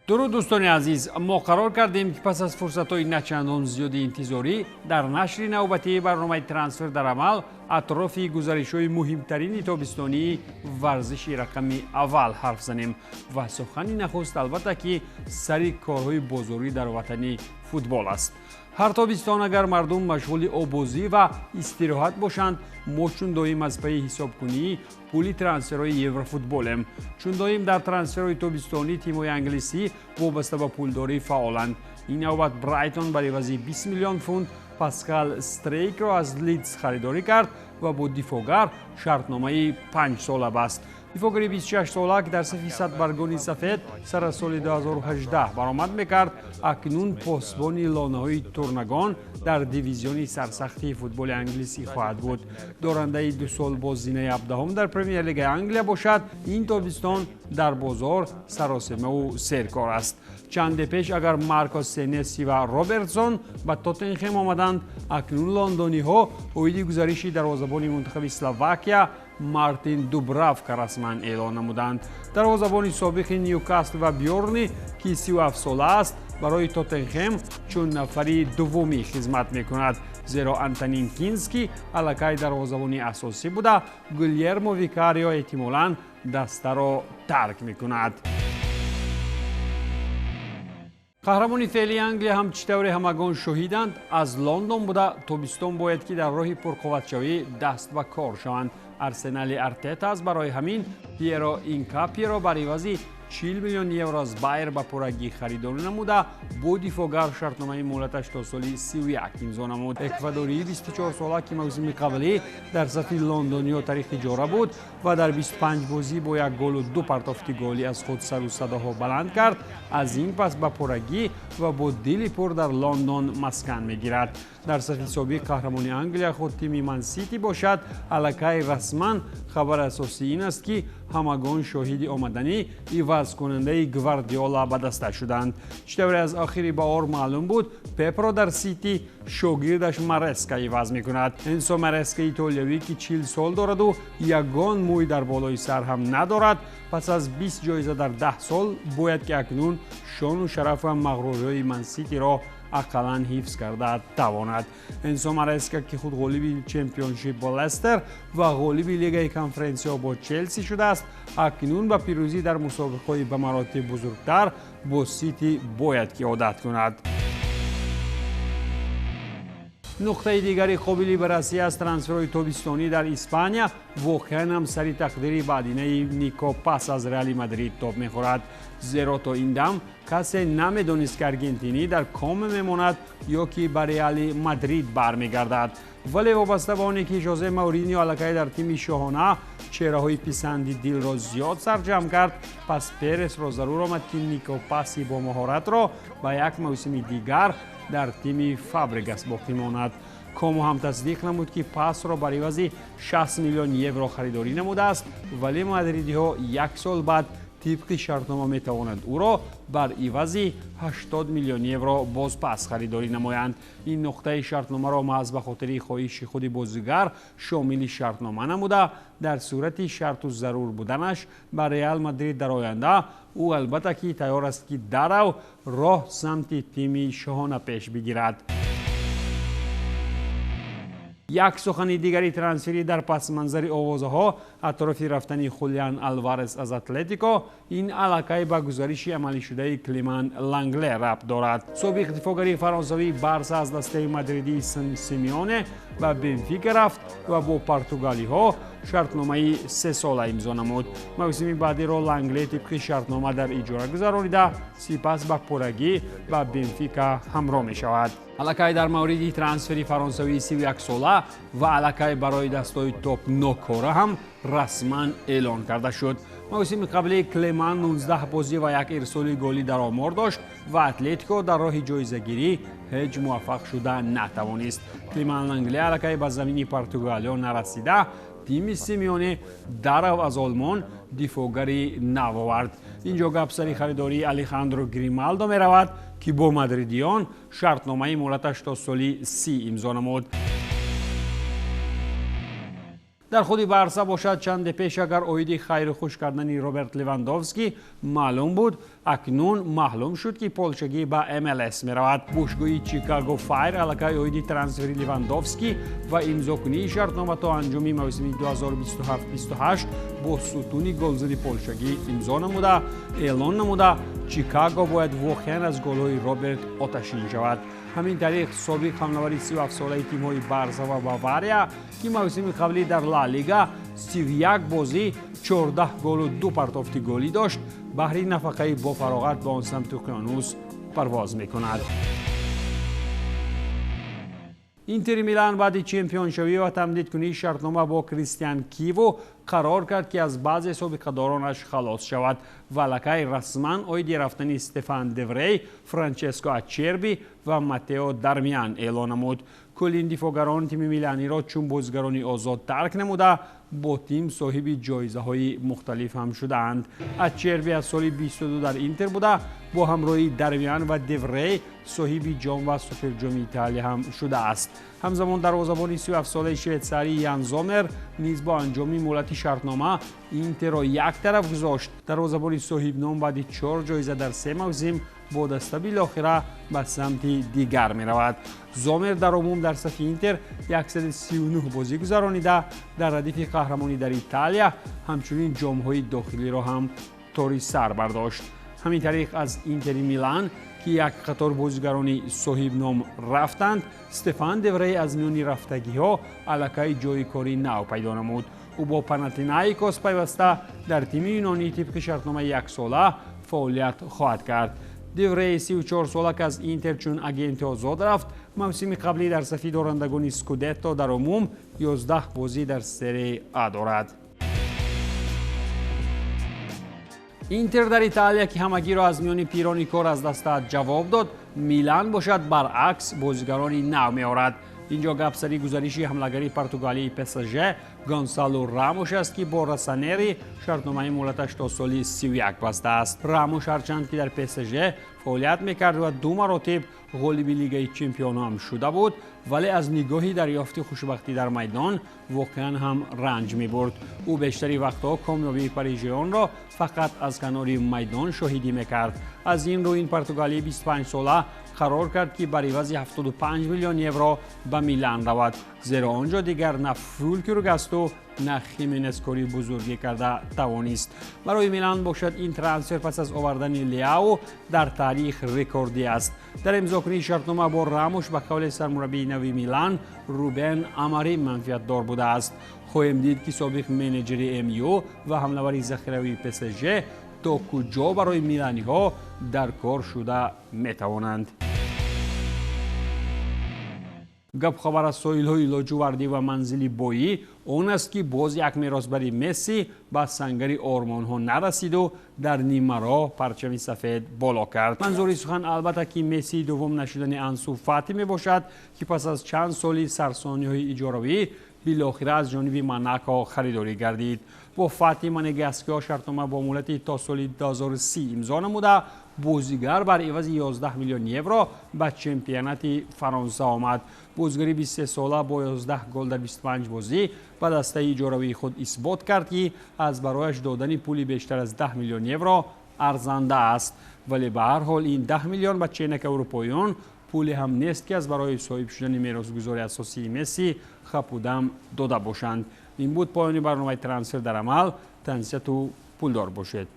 Дуруд, дӯстони азиз. Мо қарор кардем, ки пас аз фурсатҳои начандон зиёди интизорӣ дар нашри навбатии барномаи «Трансфер дар амал» атрофи гузаришҳои муҳимтарини тобистонии варзиши рақами аввал ҳарф занем ва сухани нахуст, албатта, ки сари корҳои бозорӣ дар ватани футбол аст. Ҳар тобистон агар мардум машғули обозӣ ва истироҳат бошанд, мо чун доим аз пайи ҳисобкунии пули трансферҳои еврофутболем. Чун доим дар трансферҳои тобистонӣ тимҳои англисӣ вобаста ба пулдорӣ фаъоланд. Ин навбат Брайтон бар ивази 20 миллион фунт Паскал Стрейкро аз Лидс харидорӣ кард ва бо дифоъгар шартномаи 5-сола баст. Дифоъгари 26-сола, ки дар сафи садбаргони сафед сар аз соли 2018 баромад мекард, акнун посбони лонаҳои турнагон дар дивизиони сарсахти футболи англисӣ хоҳад буд. Дорандаи 2 сол боз зинаи 17-ум дар Премер-лигаи Англия бошад, ин тобистон дар бозор саросемаву серкор аст. Чанде пеш агар Марко Сенеси ва Робертсон ба Тоттенхем омаданд, акнун лондониҳо оиди гузариши дарвозабони мунтахаби Словакия Мартин Дубравка расман эълон намуданд. Дарвозабони собиқи Ньюкасл ва Бёрнли, ки 37-сола аст, барои Тоттенхем чун нафари дуввумӣ хизмат мекунад, зеро Антонин Кински аллакай дарвозабони асосӣ буда, Гулермо Викарио эҳтимолан дастаро тарк мекунад. Қаҳрамони феълии Англия ҳам, чӣ тавре ҳамагон шоҳиданд, аз Лондон буда, тобистон бояд ки дар роҳи пурқувватшавӣ даст ба кор шаванд. Арсенали Артета аст барои ҳамин Пьеро Инкапиеро бар ивази 40 миллион евро аз Байер ба пуррагӣ харидорӣ намуда, бо дифоъгар шартномаи муҳлаташ то соли 31 имзо намуд. Эквадории 24-сола, ки мавсими қаблӣ дар сафи лондониҳо тариқи иҷора буд ва дар 25 бозӣ бо як голу ду партофти голӣ аз худ сару садоҳо баланд кард, аз ин пас ба пуррагӣ ва бо дили пур дар Лондон маскан мегирад. Дар сафи собиқ қаҳрамони Англия худ тими Мансити бошад, аллакай расман хабари асосӣ ин аст, ки ҳамагон шоҳиди омадани ивазкунандаи Гвардиола ба даста шуданд. Чӣ тавре аз охири баҳор маълум буд, Пепро дар Сити шогирдаш Мареска иваз мекунад. Энсо Мареска, итолиявӣ, ки 40 сол дораду ягон мӯй дар болои сар ҳам надорад, пас аз 20 ҷоиза дар 10 сол бояд ки акнун шону шараф ва мағруриҳои Манситиро ақаллан ҳифз карда тавонад. Энсо Мареска, ки худ ғолиби Чемпионшип бо Лестер ва ғолиби Лигаи Конференсиҳо бо Челси шудааст, акнун ба пирӯзӣ дар мусобиқаҳои ба маротиб бузургтар бо Сити бояд ки одат кунад. Нуқтаи дигари қобили баррасӣ аз трансферҳои тобистонӣ дар Испания воқеан ҳам сари тақдири баъдинаи Нико Пас аз Реали Мадрид тоб мехӯрад, зеро то ин дам касе намедонист, ки аргентинӣ дар Комо мемонад ё ки ба Реали Мадрид бармегардад. Вале вобаста ба оне ки Жозе Мауриньо аллакай дар тими шоҳона чеҳраҳои писанди дилро зиёд сарҷамъ кард, пас Пересро зарур омад, ки Нико Паси бо маҳоратро ба як мавсими дигар дар тими Фабрегас боқӣ монад. Комо ҳам тасдиқ намуд, ки Пасро бар ивази 60 миллион евро харидорӣ намудааст, вале мадридиҳо як сол баъд тибқи шартнома метавонанд ӯро бар ивази 80 миллион евро бозпас харидорӣ намоянд. Ин нуқтаи шартномаро маҳз ба хотири хоҳиши худи бозигар шомили шартнома намуда, дар сурати шарту зарур буданаш ба Реал Мадрид дар оянда ӯ албатта ки тайёр аст, ки дарав роҳ самти тими шоҳона пеш бигирад. Як сухани дигари трансферӣ дар пасманзари овозаҳо атрофи рафтани Хулиан Алварес аз Атлетико ин аллакай ба гузариши амалишудаи Климан Лангле рабт дорад. Собиқ дифоъгари фаронсавии Барса аз дастаи мадридии Симеоне ба Бенфика рафт ва бо португалиҳо шартномаи 3-сола имзо намуд. Мавсими баъдиро Лангле тибқи шартнома дар иҷора гузаронида, сипас ба пуррагӣ ба Бенфика ҳамроҳ мешавад. Аллакай дар мавриди трансфери фаронсавии 31-сола ва аллакай барои дастҳои топ нокора ҳам расман эълон карда шуд. Мавсими қаблӣ Клеман 19 бозӣ ва як ирсоли голӣ дар омор дошт ва Атлетико дар роҳи ҷоизагирӣ ҳеҷ муваффақ шуда натавонист. Клеман Лангле аллакай ба замини португалиё нарасида, тими Симеоне дарав аз Олмон дифоъгари нав овард. Инҷо гап сари харидории Алехандро Грималдо меравад, ки бо мадридиён шартномаи муҳлаташ то соли 30 имзо намуд. Дар худи Барса бошад, чанде пеш агар оиди хайру хуш кардани Роберт Левандовский маълум буд, акнун маълум шуд, ки полшагӣ ба МЛС меравад. Бошгоҳи Чикаго Файр аллакай оиди трансфери Левандовский ва имзокунии шартнома то анҷоми мавсими 2027-28 бо сутуни голзади полшагӣ имзо намуда, эълон намуда, Чикаго бояд воқеан аз голҳои Роберт оташин шавад. Ҳамин тариқ, собиқ ҳамлавари 37-солаи тимҳои Барса ва Бавария, ки мавсими қаблӣ дар Ла Лига 31 бозӣ, 14 голу 2 партофти голӣ дошт, баҳри нафақаи бофароғат ба он самти уқёнус парвоз мекунад. Интери Милан баъди чемпионшавӣ ва тамдидкунии шартнома бо Кристиан Киво қарор кард, ки аз баъзе собиқадоронаш халос шавад ва аллакай расман оиди рафтани Стефан Деврей, Франческо Ачерби ва Матео Дармиан эълон намуд. Кулли ин дифоъгарон тими миланиро чун бозигарони озод тарк намуда, бо тим соҳиби ҷоизаҳои мухталиф ҳам шудаанд. Ачерби аз соли 22 дар Интер буда, бо ҳамроҳии Дармиан ва Деврей соҳиби ҷом ва суперҷоми Италия ҳам шудааст. Ҳамзамон дарвозабони 37-солаи швейтсарӣ Ян Зомер низ бо анҷоми муҳлати шартнома Интерро як тараф гузошт. Дарвозабони соҳибном баъди 4 ҷоиза дар 3 мавсим бо даста билохира ба самти дигар меравад. Зомер дар умум дар сафи Интер 139 бозӣ гузаронида, дар радифи қаҳрамонӣ дар Италия ҳамчунин ҷомҳои дохилиро ҳам тори сар бардошт. Ҳамин тариқ, аз Интери Милан, ки як қатор бозигарони соҳибном рафтанд, Стефан Деврей аз миёни рафтагиҳо аллакай ҷои кори нав пайдо намуд. Ӯ бо Панатинаикос пайваста дар тими юнонӣ тибқи шартномаи яксола фаъолият хоҳад кард. Деврей 34-сола, ки аз Интер чун агенти озод рафт, мавсими қаблӣ дар сафи дорандагони Скудетто дар умум 11 бозӣ дар Серия А дорад. Интер дар Италия, ки ҳамагиро аз миёни пирони кор аз даста ҷавоб дод, Милан бошад баръакс бозигарони нав меорад. Инҷо гап сари гузариши ҳамлагари португалии ПСЖ Гонсало Рамош аст, ки бо Росонери шартномаи муҳлаташ то соли 31 бастааст. Рамош ҳарчанд ки дар ПСЖ фаъолият мекард ва 2 маротиб ғолиби Лигаи чемпионҳо ҳам шуда буд, вале аз нигоҳи дарёфти хушбахтӣ дар майдон воқеан ҳам ранҷ мебурд. Ӯ бештари вақтҳо комёбии парижиёнро фақат аз канори майдон шоҳидӣ мекард. Аз ин рӯ ин португалии 25-сола қарор кард, ки бар ивази 75 миллион евро ба Милан равад, зеро он ҷо дигар на Фулкруг асту на Хименес кори бузургӣ карда тавонист. Барои Милан бошад, ин трансфер пас аз овардани Леао дар таърих рекордӣ аст. Дар имзокунии шартнома бо Рамош, ба қавли сармураббии нави Милан Рубен Амарим манфиатдор будааст. Хоҳем дид, ки собиқ менеҷери МЮ ва ҳамлавари захиравии ПСЖ то куҷо барои миланиҳо дар кор шуда метавонанд. Гап хабар аз соҳилҳои лоҷувардӣ ва манзили боӣ он аст, ки боз як меросбари Месси ба сангари ормонҳо нарасиду дар нимароҳ парчами сафед боло кард. Манзури сухан албатта ки Мессии дуввум нашудани Ансу Фати мебошад, ки пас аз чанд соли сарсониҳои иҷоравӣ билохира аз ҷониби Монако харидорӣ гардид. Бо Фати монегаскиҳо шартнома бо муҳлати то соли 2030 имзо намуда, бозигар бар ивази 11 миллион евро ба чемпионати Фаронса омад. Бозигари 23-сола бо 11 гол дар 25 бозӣ ба дастаи иҷоравии худ исбот кард, ки аз барояш додани пули бештар аз 10 миллион евро арзанда аст. Вале ба ҳар ҳол ин 10 миллион ба ченаки аврупоиён пуле ҳам нест, ки аз барои соҳиб шудани меросгузори асосии Месси хапудам дода бошанд. Ин буд поёни барномаи Трансфер дар амал. Тансияту пулдор бошед.